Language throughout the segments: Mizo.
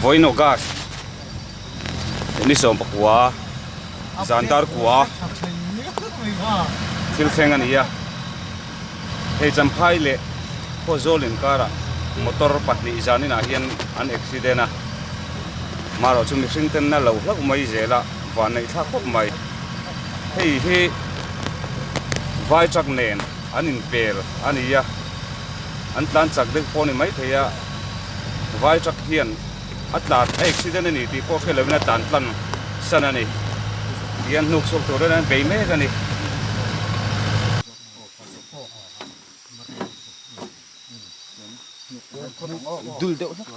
Vawiin August ni 19 zan dar kua thil thleng a ni a, hei Champhai leh Khawzawl inkarah motor pahnih zaninah hian an accident a, marawh chu mihring ten na lo hlauh mai zel a, van neih thlak khawp mai. Hei hi vai truck nen an inpel a ni a, an tlan chak deuh pawh a ni maithei a, vai truck hian a tlan a accident a ni tih pawh hre lovin a tlan tlan san a ni tih an hnuk chhuak turin an bei mek a ni. Dul deuh hlek.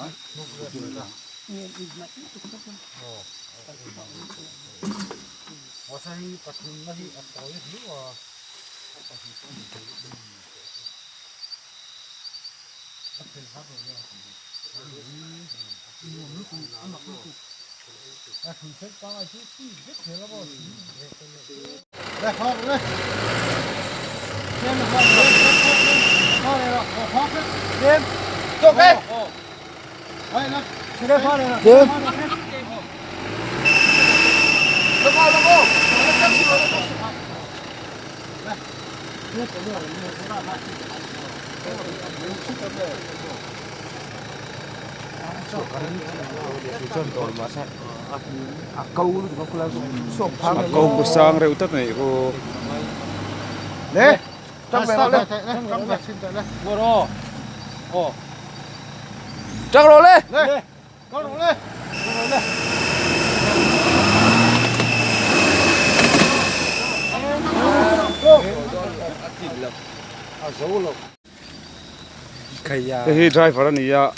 A ko ku sang reuh tlat a nih khu. Hei hi driver a ni a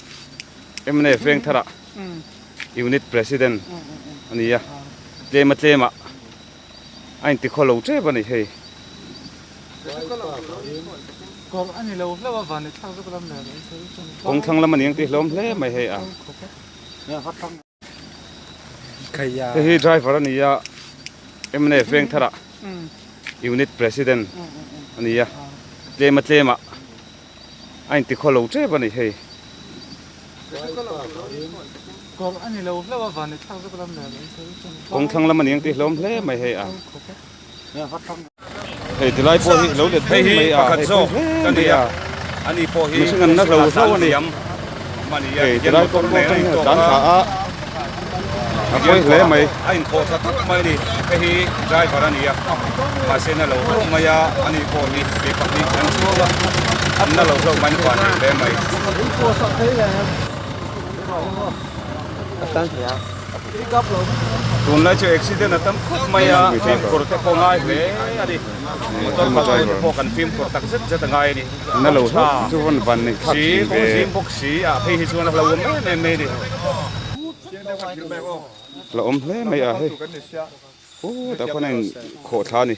mnf veng thar ah unit president a ni a tlem a tlem ah a inti khaw lo tep a ni hei. Kawng thlang lam a ni ang tih hlawm hle mai hei a. Hei hi driver a ni a mnf veng thar ah unit president a ni a tlem a tlem ah a inti khaw lo tep a ni hei. Kawng thlang lam a ni ang tih hlawm hle mai hei a. Hei tilai pawh hi lo let Hei hi mai a pakhat hei zawk pawh ka hle ni mai a a ani pawh hi mihring an na hlo hlo a ni mania hei hian tilai motor pawh nen a atang hian a intawk tlan a thla a a pawi hle mai a inkhawh tha tak mai a ni hei hi driver a ni a mahse na lo hlauh mai a ani pawh hi mi pahnih an chhuak a an na lo hlauh mai an van hle mai. Tunlai chu accident a tam khawp mai a, fimkhur te pawh ngai hle a ni. Motor khalh tu te pawh kan fimkhur tak zet zet a ngai a ni. Na lo hlauh chu vawn van neih thlak Si, thin kawng ve. zim bawk si a phei hi chuan a hlauhawm em em mai a ni. La awm hle mai a hei. Aw tah khuan a in khawh thla a ni.